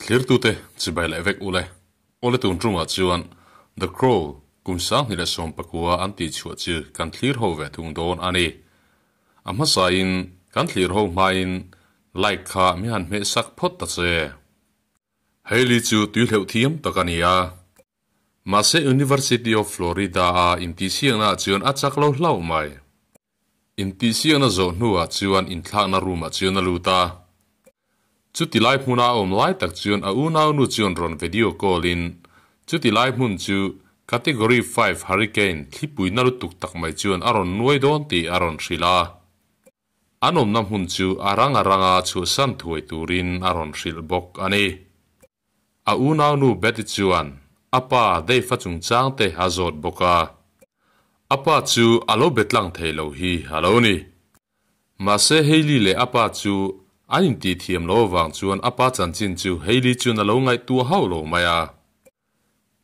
Thlirtute chibai leh vek ule. Awle tun tungah chuan The Crow kum 2019 an tihchhuah chu kan thlir ho ve thung dawn a ni. A hmasain kan thlir ho hmain like kha mi han hmeh sak phawt ta che. Hailey chu tui hleuh thiam tak a ni a. Mahse University of Florida a intihsiakna ah chuan a chak lo hlauh mai. Intihsiakna zawh hnuah chuan inthlakna room ah chuan a lut a. Chuti lai hmuna a awm lai tak chuan a unaunu chuan rawn video call in chuti lai hmun chu Category 5 Hurricane thlipui na lutuk tak mai chuan a rawn nuai dawn tih a rawn hrilh a. An awmna hmun chu a rang a ranga chhuahsan thuai turin a rawn hrilh bawk a ni. A unaunu Betty chuan a pa Dave-a chungchang te a zawt bawk a. A pa chu a lo be tlang thei lo hi a lo ni. Mahse Hailey leh a pa chu an intihthiam lo avang chuan a pa chanchin chu Hailey chuan a lo ngaihtuah hauh lo mai a.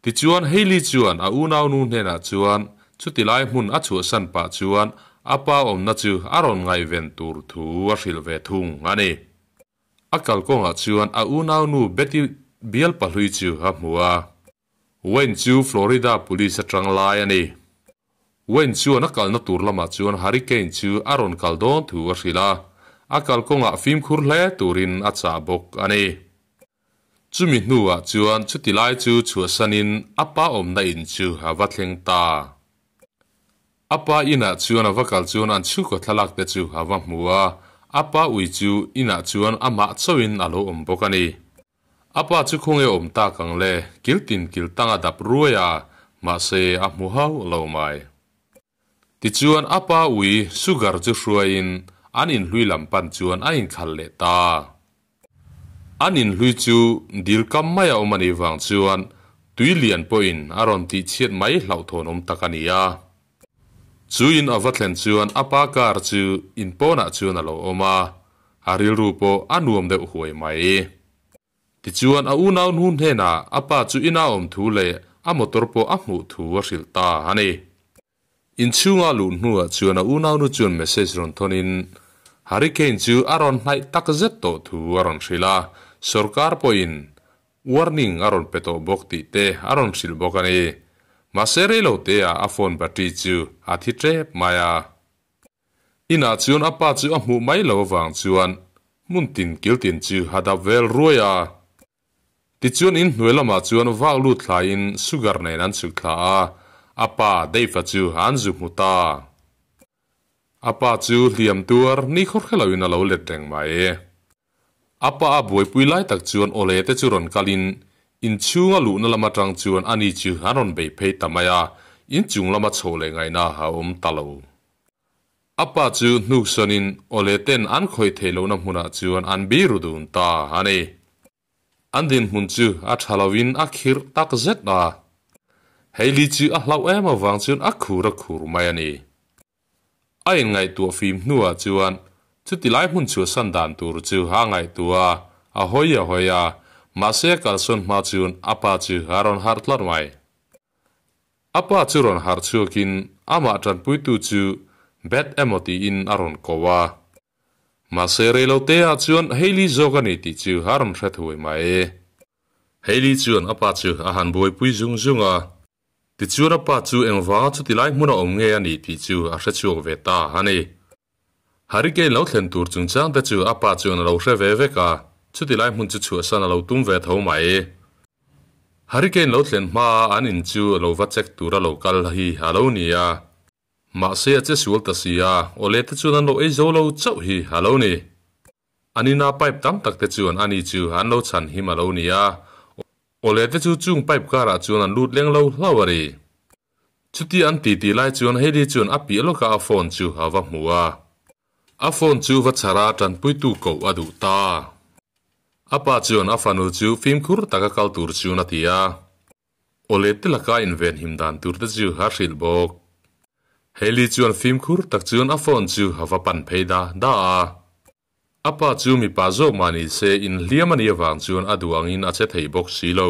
Tichuan Hailey chuan a unaunu hnenah chuan chuti lai hmun a chhuahsan pah chuan a pa awmna chu a rawn ngaihven tur thu a hrilh ve thung a ni. A kalkawngah chuan a unaunu Betty bial pahlui chu a hmu a. Wayne chu Florida Police atang lai a ni. Wayne chuan a kalna tur lamah chuan Hurricane chu a rawn kal dawn thu a hrilh a, a kalkawngah fimkhur hle turin a chah bawk a ni. Chumi hnuah chuan chuti lai chu chhuahsanin a pa awmna in chu a va thleng ta. A pa inah chuan a va kal chuan an chhungkaw thlalak te chu a va hmu a, a pa ui chu inah chuan amah chauhin a lo awm bawk a ni. A pa chu khawnge awm tak ang le, kil tin kil tang a dap ruai a, mahse a hmu hauh lo mai. Tichuan a pa ui Sugar chu hruaiin an inhlui lam pan chuan a inkhal leh ta. An inhlui chu dil kam mai a awm a nih vang chuan tui lian pawhin a rawn tihchhiat mai hlauhthawn awm tak a ni a. Chu in a va thlen chuan a pa car chu in pawnah chuan a lo awm a, a rilru pawh a nuam deuh huai mai. Tichuan a unau hnu hnenah a pa chu ina awm thu leh a motor pawh a hmuh thu a hrilh ta a ni. Inchhunga luh hnuah chuan a unaunu chuan message rawn thawnin Hurricane chu a rawn hnaih tak zet tawh thu a rawn hrilh a, sorkar pawhin warning a rawn pe tawh bawk tih te a rawn hrilh bawk a ni. Mahse reilo teah a phone battery chu a thi tep mai a. Inah chuan a pa chu a hmuh mai lo avang chuan hmun tin kil tin chu a dap vel ruai a. Tichuan in hnuai lamah chuan vak lut thlaiin Sugar nen an chhuk thla a, a pa Dave-a chu an zu hmu ta. A pa chu hliam tuar ni khawr hre loin a lo let reng mai. A pa a buaipui lai tak chuan awle te chu rawn kalin inchhunga luhna lam atang chuan ani chu an rawn bei phei ta mai a, inchung lama chhoh leh ngaihna a awm ta lo. A pa chu hnuksawn-in awle ten an khawih theih lohna hmunah chuan an biru dun ta a ni. An dinhmun chu a tha loin a khirh tak zet a. Hailey chu a hlauh em avang chuan a khur a khur mai a ni. A inngaihtuah fim hnuah chuan chuti lai hmun chhuahsan dan tur chu a ngaihtuah a, a hawi a hawi a, mahse a kalsawn hma chuan a pa chu a rawn harh tlat mai. A pa chu rawn harh chhuakin amah tanpuitu chu Beth emaw tiin a rawn ko a. Mahse reilo te ah chuan Hailey zawk a ni tih chu a rawn hre thuai mai. Hailey chuan a pa chu a han buaipui zung zung a, tichuan a pa chu engvanga chuti lai hmun a awm nge a nih tih chu a hre chhuak ve ta a ni. Hurricane lo thlen tur chungchang te chu a pa chuan a lo hre ve vek a, chuti lai hmun chu chhuahsan a lo tum ve tho mai. Hurricane lo thlen hma a an in chu a lo va check tur a lo kal hi a lo ni a. Mahse a che sual ta si a, awle te chuan an lo ei zo lo chauh hi a lo ni. An ina pipe tam tak te chuan ani chu an lo chhan him a lo ni a, awle te chu chung pipe karah chuan an lut leng lo hlau a ri. Chuti an ti tih lai chuan Hailey chuan a piah lawkah a phone chu a va hmu a. A phone chu va chhar a tanpuitu koh a duh ta. A pa chuan a fanu chu fimkhur taka kal tur chuan a ti a. Awle te laka inven him dan tur te chu a hrilh bawk. Hailey chuan fimkhur tak chuan a phone chu a va pan phei da da a. A pa chu mipa zawk mah ni se inhliam a nih avang chuan a duh angin a che thei bawk si lo.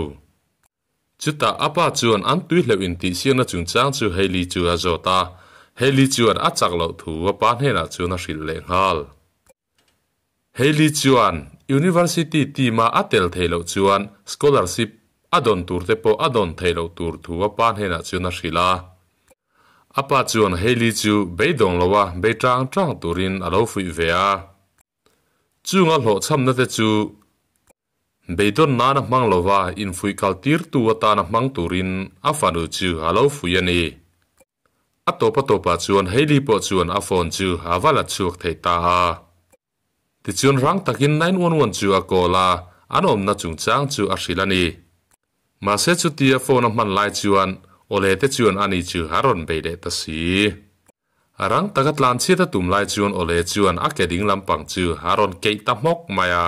Chutah a pa chuan an tui hleuh intihsiakna chungchang chu Hailey chu a zawt a, Hailey chuan a chak loh thu a pa hnenah chuan a hrilh leh nghal. Hailey chuan University team-a a tel theih loh chuan scholarship a dawn tur te pawh a dawn theih loh tur thu a pa hnenah chuan a hrilh a. A pa chuan Hailey chu beidawng loa bei tang tang turin a lo fuih ve a. Chunga hlawhchhamna te chu beidawn nana hmang lova infuih kal tirtu atana hmang turin a fanu chu a lo fuih a ni. A tawp a tawpah chuan Hailey pawh chuan a phone chu a va la chhuak thei ta a. Tichuan rang takin 911 chu a call a, an awmna chungchang chu a hrilh a ni. Mahse chutia phone a hman lai chuan awle te chuan ani chu a rawn bei leh ta si. Rang taka tlan chhiat a tum lai chuan awle chuan a ke ding lampang chu a rawn keih ta hmawk mai a.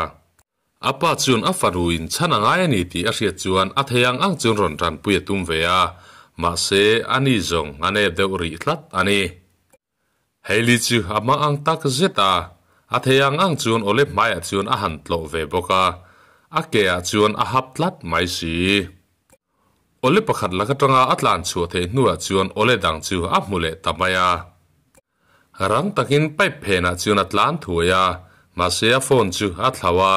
A pa chuan a fanu in chhan a ngai a ni tih a hriat chuan a thei ang ang chuan rawn tanpui a tum ve a, mahse ani zawng a nep deuh rih tlat a ni. Hailey chu a hma ang tak zet a, a thei ang ang chuan awle hmaiah chuan a han tlawh ve bawk a, a ke ah chuan a hap tlat mai si. Awle pakhat lak atanga a tlan chhuah theih hnuah chuan awle dang chu a hmu leh ta mai a. Rang takin pipe phenah chuan a tlan thuai a, mahse a phone chu a thlauh a,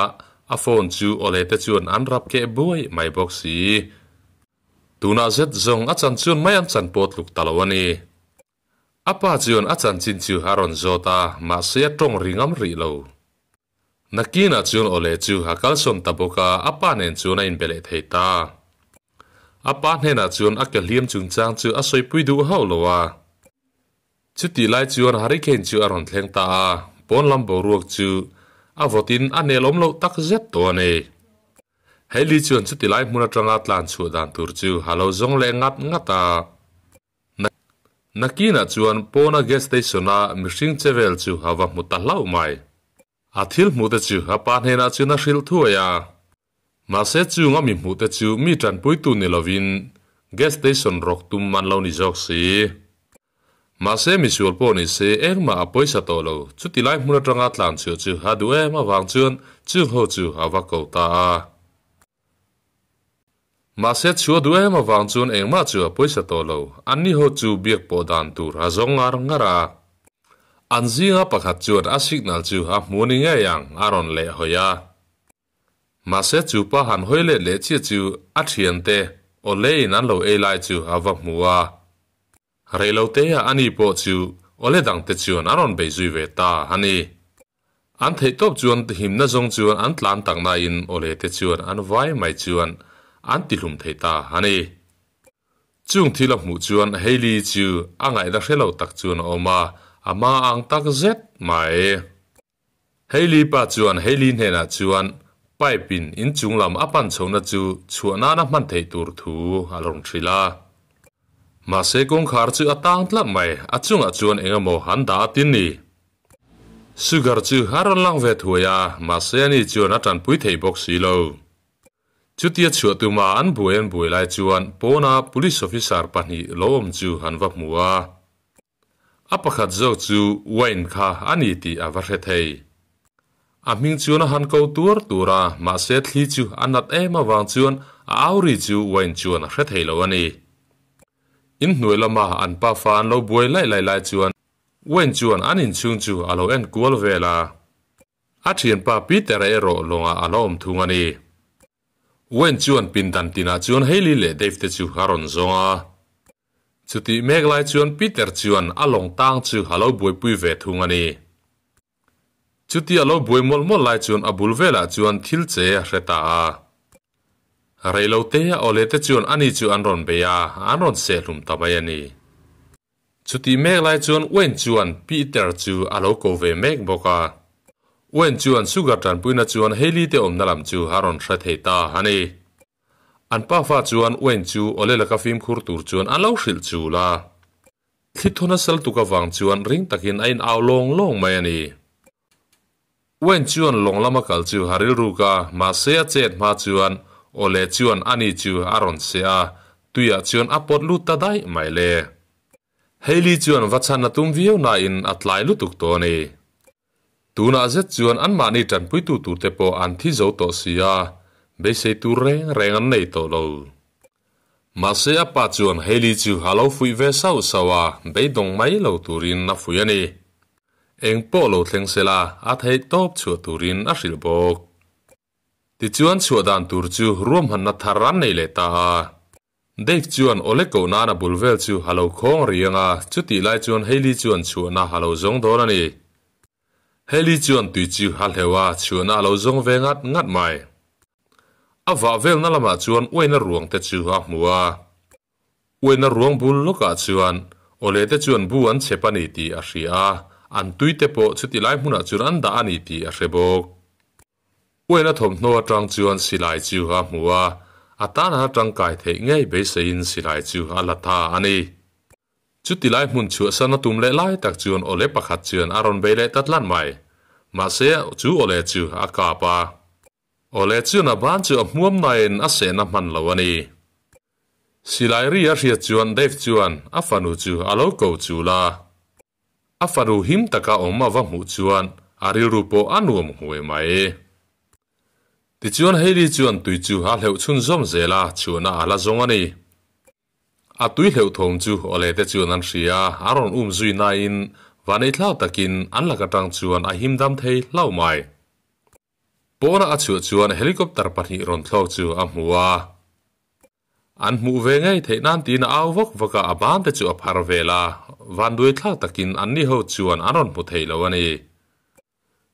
a phone chu awle te chuan an rap keh buai mai bawk si. Tunah zet zawng a chan chuan mai an chan pawh tluk ta lo a ni. A pa chuan a chanchin chu a rawn zawt a, mahse a tawng ri ngam rih lo. Nakinah chuan awle chu a kalsawn ta bawk a, a pa nen chuan a inbe leh thei ta. A pa hnenah chuan a ke hliam chungchang chu a sawipui duh hauh lo a. Chutih lai chuan hurricane chu a rawn thleng ta a, pawn lam boruak chu a vawtin a nelawm loh tak zet tawh a ni. Hailey chuan chuti lai hmun atanga tlan chhuah dan tur chu a lo zawng leh ngat ngat a. Nakinah chuan pawna gas station-a mihring che vel chu a va hmu ta hlauh mai. A thil hmuhte chu a pa hnenah chuan a hrilh thuai a. Mahse chung a mi hmuhte chu mi tanpuitu ni lovin gas station rawk tum an lo ni zawk si. Mahse misual pawh ni se engmah a pawisa tawh lo, chuti lai hmun atanga tlan chhuah chu a duh em avang chuan chung ho chu a va ko ta a. Mahse chhuah duh em avang chuan engmah chu a pawisa tawh lo, anni ho chu biak pawh dan tur a zawng ngar ngar a. An zinga pakhat chuan a signal chu a hmu ni ngei ang a rawn leh hawi a. Mahse chu pa han hawi let leh chiah chu a thiante aw leiin an lo ei lai chu a va hmu a. Reilotea ani pawh chu awle dangte chuan a rawn bei zui ve ta a ni. An theih tawp chuan himna zawng chuan an tlan tak nain awle te chuan an vai mai chuan an tihlum thei ta a ni. Chung thil a hmuh chuan Hailey chu a ngaihna hre lo tak chuan a awm a, a hma ang tak zet mai. Hailey pa chuan Hailey hnenah chuan pipe in inchung lam a pan chhohna chu chhuah nana hman theih tur thu a rawn hrilh a. Mahse kawngkhar chu a tang tlat mai, a chungah chuan eng emaw an dah a tin ni. Sugar chu a rawn lang ve thuai a, mahse ani chuan a tanpui thei bawk si lo. Chutia chhuah tuma an buai an buai lai chuan pawna police officer pahnih lo awm chu an va hmu a. A pakhat zawk chu Wayne kha a ni tih a va hre thei. A hming chuan a han ko tuar tur a, mahse thli chu a nat em avang chuan a au ri chu Wayne chuan a hre thei lo a ni. Inhnuai lama an pafa an lo buai laih laih lai chuan Wayne chuan an inchhung chu a lo en kual vel a. A thianpa Peter-a erawh lawngah a la awm thung a ni. Wayne chuan pindan tinah chuan Hailey leh Dave te chu a rawn zawng a. Chutih mek lai chuan Peter chuan a lawng tang chu a lo buaipui ve thung a ni. Chuti a lo buai mawlh mawlh lai chuan a bul velah chuan thil che a hre ta a. Reilote a awle te chuan ani chu an rawn bei a, an rawn sehhlum ta mai a ni. Chutih mek lai chuan Wayne chuan Peter chu a lo ko ve mek bawk a. Wayne chuan Sugar tanpuina chuan Hailey te awmna lam chu a rawn hre thei ta a ni. An pafa chuan Wayne chu awle laka fimkhur tur chuan a lo hrilh chul a. Thli thawn a sal tuk avang chuan ring takin a in au lawng lawng mai a ni. Wayne chuan lawng lama kal chu a rilruk a, mahse a chet hma chuan Ole chuan ani chu a rawn seh a, tuiah chuan a pawt lut ta daih mai le. Hailey chuan va chhan a tum viau nain a tlai lutuk tawh a ni. Tunah zet chuan anmahni tanpuitu turte pawh an thi zo tawh si a, beisei tur reng reng an nei tawh lo. Mahse a pa chuan Hailey chu a lo fuih ve sauh sauh a, beidawng mai lo turin a fuih a ni. Eng pawh lo thleng sela, a theih tawp chhuah turin a hrilh bawk. Tichuan chhuah dan tur chu ruamhanna thar an nei leh ta a. Dave chuan awle koh nan a bul vel chu a lo khawng riang a, chutih lai chuan Hailey chuan chhuahna a lo zawng dawn a ni. Hailey chuan tui chu a hleuh a, chhuahna a lo zawng ve ngat ngat mai. A vah velna lamah chuan uaina ruang te chu a hmu a. Uaina ruang bul lawkah chuan awle te chuan bu an chep a ni tih a hria a, an tui te pawh chuti lai hmunah chuan an dah a ni tih a hre bawk. Uaina thawmhnaw atang chuan silai chu a hmu a, a tan a tangkai theih ngei beiseiin silai chu a la ta a ni. Chuti lai hmun chhuahsan a tum leh lai tak chuan awle pakhat chuan a rawn bei leh ta tlat mai. Mahse, chu awle chu a kap a. Awle chuan a ban chu a hmuam nain a sehna hman lo a ni. Silai ri a hriat chuan Dave chuan a fanu chu a lo ko chul a. A fanu him taka awm a va hmuh chuan a rilru pawh a nuam huai mai. Tichuan Hailey chuan tui chu a hleuh chhunzawm zel a, chhuahna a la zawng a ni. A tui hleuh thawm chu awle te chuan an hria, a rawn um zui nain vaneihthlak takin an lak atang chuan a him dam thei hlauh mai. Pawna a chhuah chuan helicopter pahnih rawn thlawk chu a hmu a. An hmuh ve ngei theih nan tiin a au vak vak a, a ban te chu a phar vel a, vanduaithlak takin anni ho chuan an rawn hmu thei lo a ni.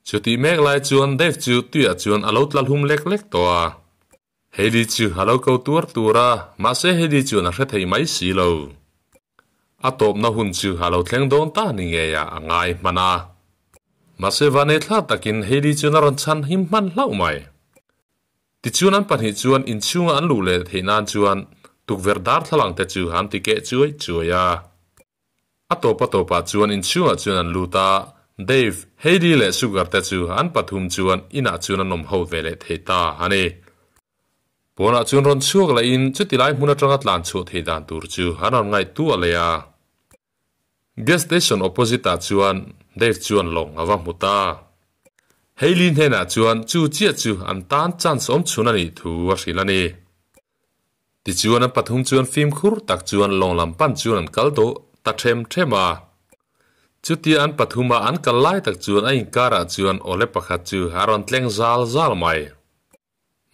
Chutih mek lai chuan Dave chu tuiah chuan a lo tla hlum lek lek tawh a. Hailey chu a lo ko tuar tur a, mahse Hailey chuan a hre thei mai si lo. A tawpna hun chu a lo thleng dawn ta ni ngei a, a ngai hman a. Mahse vanei thlak takin Hailey chuan a rawn chhan him hman hlauh mai. Tichuan an pahnih chuan inchhunga an luh leh theih nan chuan tukverh darthlalang te chu an ti keh chuai chuai a. A tawp a tawpah chuan inchhungah chuan an lut a, Dave, Hailey leh Sugar te chu an pathum chuan inah chuan an awm ho ve leh thei ta a ni. Pawnah chuan rawn chhuak lehin chuti lai hmun atanga tlan chhuah thei dan tur chu an rawn ngaihtuah leh a. Gas station opposite ah chuan Dave chuan lawng a va hmu ta. Hailey hnenah chuan chu chiah chu an tan chance awm chhun a nih thu a hrilh a ni. Tichuan an pathum chuan fimkhur tak chuan lawng lam pan chuan an kal dawh ta them them a. Chutia an pathuma an kal lai tak chuan a inkarah chuan awle pakhat chu a rawn tleng zal zal mai.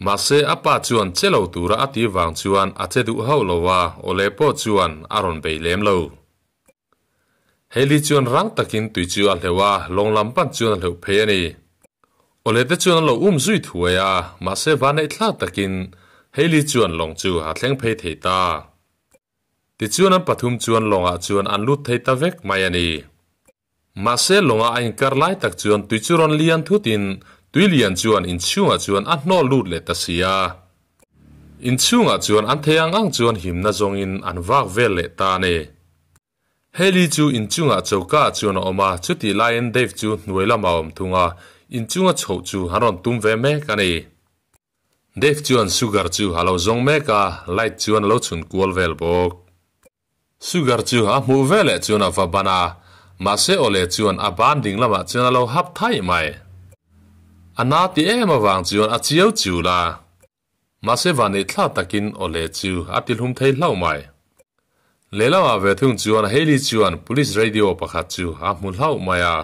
Mahse a pa chuan che lo tura a tih vang chuan a che duh hauh lo a, awle pawh chuan a rawn bei lem lo. Hailey chuan rang takin tui chu a hleuh a, lawng lam pan chuan a hleuh phei a ni. Awle te chuan an lo um zui thuai a, mahse vaneih thlak takin Hailey chuan lawng chu a thleng phei thei ta. Tichuan an pathum chuan lawngah chuan an lut thei ta vek mai a ni. Mahse lawnga a inkar lai tak chuan tui chu rawn lian thutin tui lian chuan inchhungah chuan a hnawl lut leh ta si a. Inchhungah chuan an thei ang ang chuan himna zawngin an vak vel leh ta a ni. Hailey chu inchungah choka ah chuan a awm a, chutih laiin Dave chu hnuai lamah a awm thung a, inchunga chhoh chu an rawn tum ve mek a ni. Dave chuan Sugar chu a lo zawng mek a, light chuan a lo chhun kual vel bawk. Sugar chu a hmuh veleh chuan a va ban a, mahse awle chuan a ban ding lamah chuan a lo hap thaih mai. A na ti em avang chuan a chiau chul a, mahse vanneih thlak takin awle chu a ti hlum thei hlauh mai. Lehlamah ve thung chuan Hailey chuan police radio pakhat chu a hmu hlauh mai a.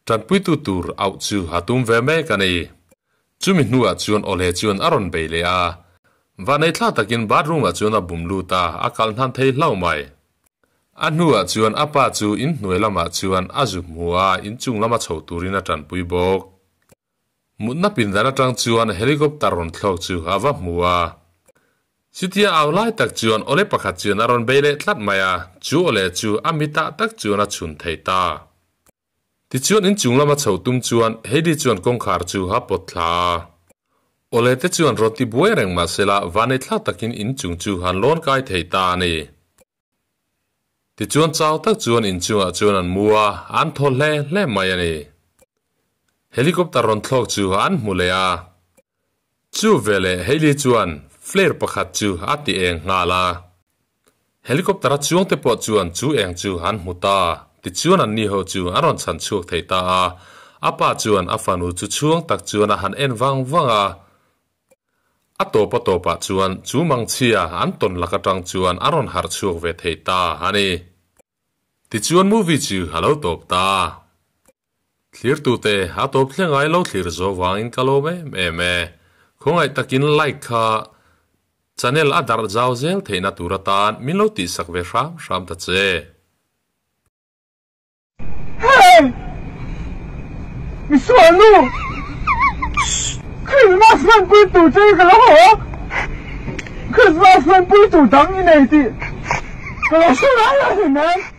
Tanpuitu tur auh chu a tum ve mek a ni. Chumi hnuah chuan awle chuan a rawn bei leh a. Vanei thlak takin bathroom-ah chuan a bum lut a, a kalh hnan thei hlauh mai. A hnuah chuan a pa chu inhnuai lamah chuan a zu hmu a, inchung lama chho turin a tanpui bawk. Mutna pindan atang chuan helicopter rawn thlawk chu a va hmu a. Chutia au lai tak chuan awle pakhat chuan a rawn bei leh tlat mai a, chu awle chu a mitah tak chuan a chhun thei ta. Tichuan inchung lama chho tum chuan Heidi chuan kawngkhar chu a pawt thla a. Awle te chuan rawn ti buai reng mahsela vanei thlak takin inchung chu han lawn kai thei ta a ni. Tichuan chau tak chuan inchungah chuan an mu a, an thaw hle hle mai a ni. Helicopter rawn thlawk chu an hmu leh a. Chu veleh Hailey chuan flare pakhat chu a ti eng nghal a. Helicopter a chuangte pawh chuan chu eng chu an hmu ta. Tichuan anni ho chu an rawn chhan chhuak thei ta a. A pa chuan a fanu chu chhuang tak chuan a han en vang vang a. A tawp a tawpah chuan chu mangchhia an tawn lak atang chuan a rawn harh chhuak ve thei ta a ni. Tichuan movie chu a lo tawp ta. Thlirtute a tawp thleng ngai lo thlir zo vangin ka lawm em em e. Khawngaih takin like kha channel a darh zau zel theihna tur atan min lo tihsak ve hram hram ta che. Hey! Misual nu! Christmas hmanpui tur che hi ka lo haw a, Christmas hmanpui tur dang i nei tih ka lo hre ngai lo hlim em?